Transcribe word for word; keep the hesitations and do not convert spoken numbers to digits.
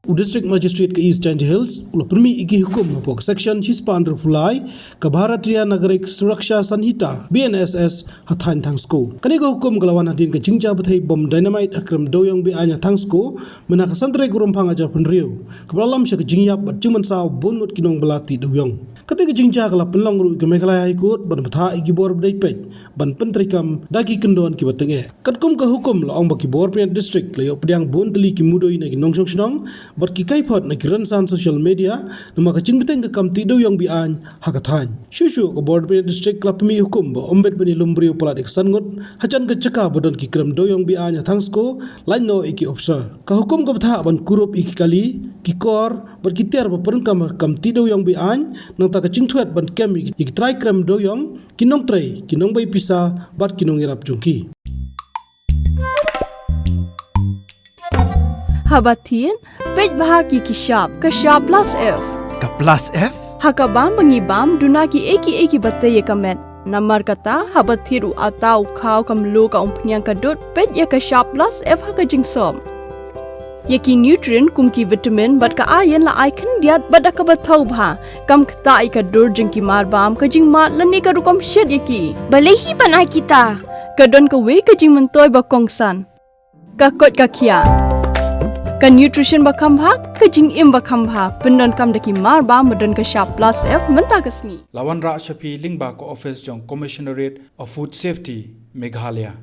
U District Magistrate ka East Jaintia Hills u la pynmih ïa ki hukum hapoh ka Section shispah hynriewphew lai ka Bharatiya Nagarik Suraksha Sanhita, B N S S, ha thaiñ Thangsko. Kane ka hukum ka la wan hadien ka jingjia bthei bom dynamite ha krem dewiong be-aiñ ha Thangsko mynha ka san tarik u Rymphang arhajar phew hynriew, kaba la lam sha ka jingïap bad jingmynsaw bun ngut ki nongbylla tih dewiong. Kata ka jingjia ka la pynlong ruh ïa ka Meghalaya High Court ban bthah ïa ki bor ba dei peit ban pyntreikam da ki kyndon kiba tyngeh. Katkum ka hukum la ong ba ki bor pynïaid district la ïoh pdiang bun tylli ki mudui na ki nongshong shnong bad ki kaiphod na ki rynsan social media namar ka jingbteng ka kam tih dewiong be-aiñ ha ka thaiñ. Shuh shuh ka bor pynïaid district ka la pynmih hukum ba ym bit ban ïalum briew palat ïa ka san ngut hajan ka jaka ba don ki krem dewiong be-aiñ ha Thangsko, lait noh ïa ki ophisar. Ka hukum ka bthah ban kurup ïa ki kali, ki kor bad ki tiar ba pyndonkam ha ka kam tih dewiong be-aiñ, nangta ka jingthwet ban kem ïa ki trai krem dewiong, ki nongtrei, ki nongbai pisa bad ki nongïarap jong ki. Haba thied, peit bha ïa ki shap, ka shap plus F. Ka plus F? Ha ka bam ba ngi bam, duna kiei kiei kiba tei ïa ka met. Namar kata, haba thied u atta, u khaw, ka mluh, ka umphniang, ka dud, peit ïa ka shap plus F ha ka jingsop. Ïa ki nutrient kum ki vitamin bad ka iron la ai khyndiat bad da kaba thaw bha, kam ktah ïa ka dur jong ki mar bam, ka jingmad lane ka rukom shet ïa ki. Balei hi ban ai kita? Ka don kawei ka jingmyntoi ba kongsan. Ka koit ka khiah. Ka nutrition ba kham bha, ka jingim ba kham bha, pyndonkam da ki mar bam ba don ka shap plus F mynta ka sngi. La wanrah sha phi lyngba ka office jong Commissionerate of Food Safety, Meghalaya.